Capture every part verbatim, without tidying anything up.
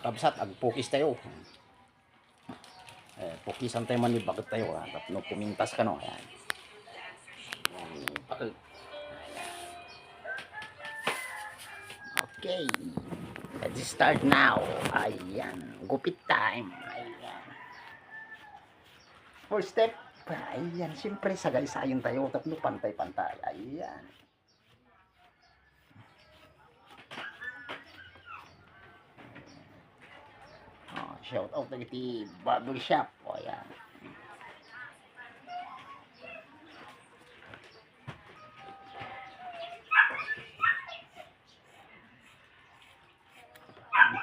Kabsat, agpukis tayo. Eh, pukisan tayo man ni baket tayo, ha. Tapno pumintas kano, ayan. Ayan, baket. Ayan. Okay. Let's start now. Ayan. Gupit time. Ayan. First step. Ayan. Siyempre, sagay-sayon tayo. Tapno pantay-pantay. Ayan. Oh, shout out dagiti barber shop. Oh, ayan.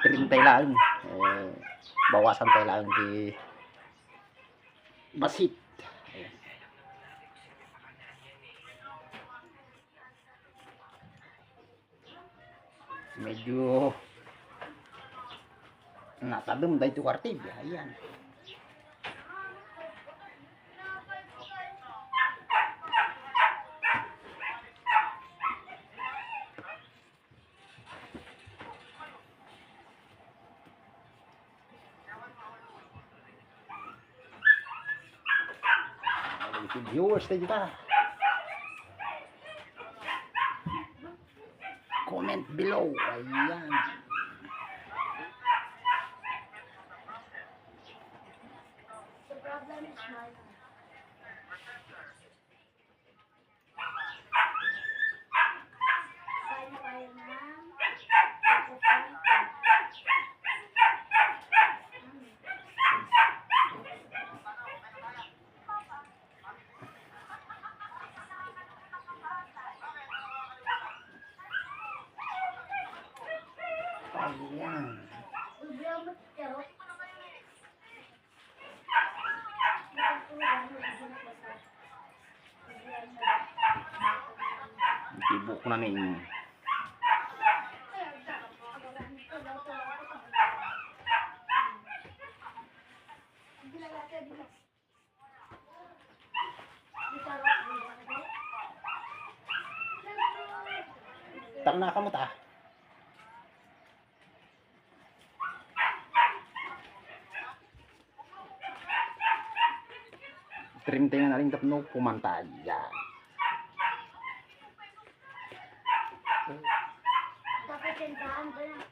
Trim tayo lang. Eh, bawasan tayo lang di basit. Ayan. Medyo natadem daytoy kartid. Ayan. Viewers tayo dita. Comment below. Ayan. The problem is my Ayan. Tibok na ni. Tarna ka mo ta. Trim tayo na rin tapno pumantay. Yan. Dapat yung daan ba na?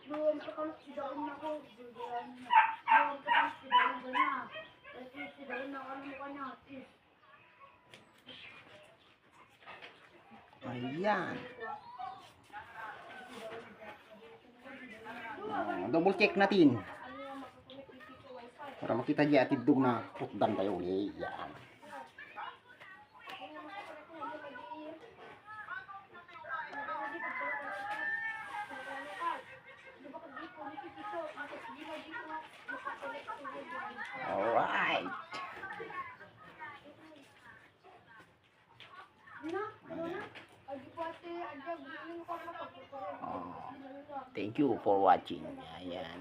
Doon ka kang sidaon ako. Doon ka kang sidaon ba na? Kasi sidaon na ako ng mukha niya. Ayan. Ah, double check natin. Para makita diya atiddog na putdan tayo uli. Yan. Alright. Oh, thank you for watching. Ayan.